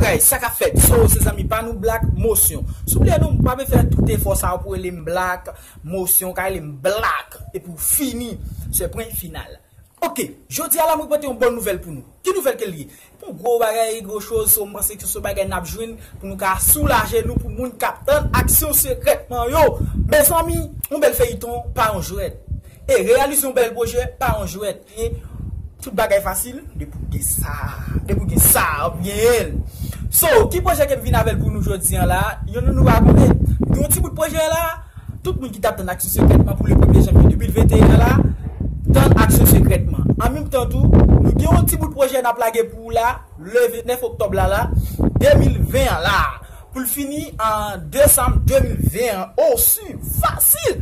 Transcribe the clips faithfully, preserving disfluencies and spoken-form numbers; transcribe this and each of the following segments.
Hey, sa k ap fèt? So, se zanmi pa nou Black Motion. Souple nou, m pa vle fè tout efò sa yo pou rele m Black Motion, ka rele m Black, epi w fini, se pwen final. Ok, jodi a la, mwen pote yon bòn nouvèl pou nou. Ki nouvèl ke l ye? Yon gwo bagay, gwo choz, so, m panse ke se bagay n ap jwenn pou nou ka soulaje nou, pou moun k ap tann aksyon sekrètman yo. Mezanmi, yon bèl feyiton pa yon jwèt. E reyalize yon bèl pwojè pa yon jwèt. E tout bagay fasil, depi w gen sa, depi w gen sa, w ap genyen l. So, ki pwojè ke m vin avè l pou nou jodi a la? Youn nou pa konnen. Gen yon ti bout pwojè la, tout moun ki t ap tann aksyon sekrètman pou le premye janvye de mil venteyen an la, tann aksyon sekrètman. An menm tan tou, nou gen yon ti bout pwojè n ap lage pou w la, le vennèf oktòb la la, de mil ven an la, pou l fini an desanm de mil ven an osi. Fasil!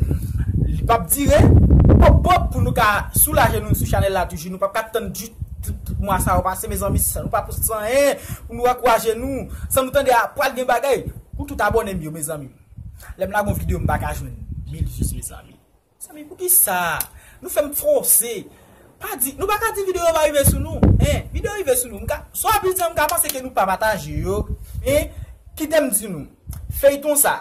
Li p ap dire, pòp pòp, pou nou ka soulaje nou sou chanèl la toujou. Nou p ap ka tann di tout, tout mwa sa yo pase, mezanmi, san nou pa poste anyen, pou nou ankouraje nou, san nou tande a pral gen bagay. Pou tout abòne m yo, mezanmi. Lè m lage yon videyo, m pa ka jwenn mil vues, mezanmi. Mezanmi, poukisa? Nou fè m fwose. Pa di, nou pa ka di videyo pa rive sou nou. Hein, videyo rive sou nou. M ka, so ap di, m ka panse ke nou pa pataje yo. Hein, kite m di nou. Feyton sa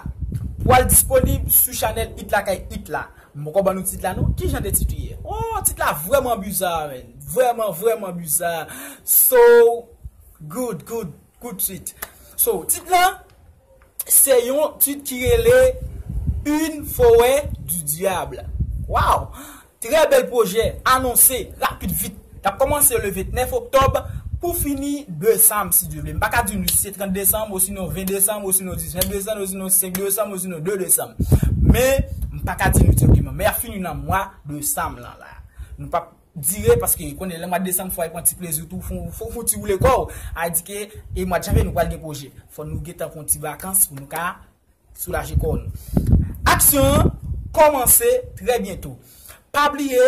pral disponib sou chanèl It Lakay It la. M poko ban nou tit la non. Ki jan de tit li ye? Oh, tit la vrèman biza, man. Vrèman, vrèman biza. So, good, good, good tit. So, tit la, se yon tit ki rele Une forêt du diable. Wow! Trè bèl pwojè, anonse, rapid vit. L ap kòmanse le vennèf oktòb pou fini desanm, si Dye vle. M pa ka di nou si se trant desanm, osinon ven desanm, osinon diznèf desanm, osinon senk desanm, osinon de desanm. Men, m pa ka di nou egzakteman. Men y ap fini nan mwa desanm lan la. Nou p ap dire, paske konnen lè mwa desanm fò w pran ti plezi w tou, fò, fò, fò w ti woule kò w. A di ke, e mwa janvye nou pral gen pwojè. Fò nou gentan pran ti vakans pou nou ka soulaje kò nou. Aksyon an kòmanse trè byento. Pa bliye,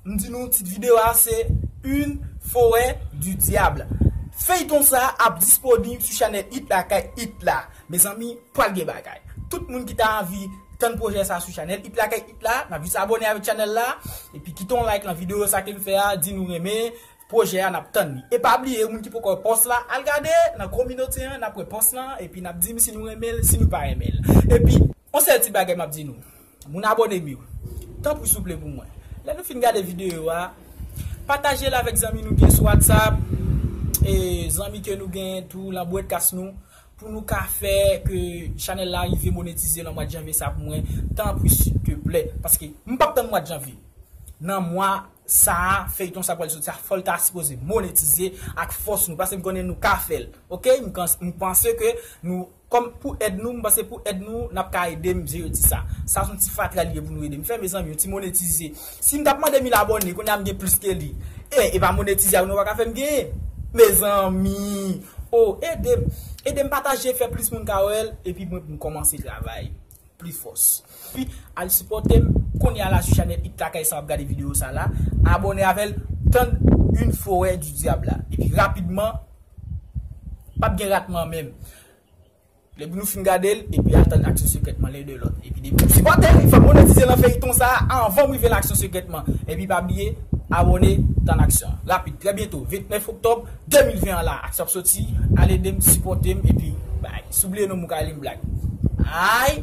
m di nou tit videyo a se Une forêt du diable. Feyton sa ap disponib sou chanèl It Lakay It la. Mezanmi, pral gen bagay. Tout moun ki ta anvi tann pwojè sa sou chanèl It Lakay It la, n ap jis abòne avèk chanèl la, epi kite yon like nan videyo sa ke m fè a, di nou renmen pwojè a, n ap tann li. E pa bliye, moun ki poko wè pòs la, al gade nan kominote an, n ap wè pòs lan, epi n ap di m si nou renmen l, si nou pa renmen l. Epi, yon sèl ti bagay m ap di nou, moun abòne m yo, tanpri souple pou mwen. Lè nou fin gade videyo a, pataje l avèk zanmi nou ki gen sou WhatsApp, e zanmi ke nou gen tou nan bwèt kas nou, pou nou ka fè ke chanèl la rive monetize nan mwa janvye sa pou mwen, tanpri silteplè, paske m p ap tann mwa janvye. Nan mwa sa a, feyton sa pral soti a, fò l ta sipoze monetize ak fòs nou, paske m konnen nou ka fè l. Ok? M, m panse ke nou, kòm pou èd nou, m panse pou èd nou, n ap ka ede m jere ti sa. Sa se yon ti fatra li ye pou nou ede m fè, mezanmi, yon ti monetize. Si m t ap mande mil abòne, kounye a m gen plis ke li. E, e pa monetize a, nou pa ka fè m genyen. Mezanmi, oh, ede m. Ede m pataje, fè plis moun ka wè l, epi mwen pou m kòmanse travay pli fòs. Epi, al sipòte m kounye a la sou chanèl It Lakay sa w ap gade videyo sa la. Abòne avè l, tann Une forêt du diable la. Epi rapidman, p ap gen ratman menm. Epi nou fin gade l, epi al tann aksyon sekrètman len de lòt. Epi depi nou sipòte m, fò m monetize nan feyton sa a anvan m rive nan aksyon sekrètman. Epi pa bliye, abòne, tann aksyon. Rapid, trè byento, vennèf oktòb de mil ven an la, aksyon ap soti, al ede m, sipòte m, epi bay. Si w bliye non m, ou ka rele m Black. Ay!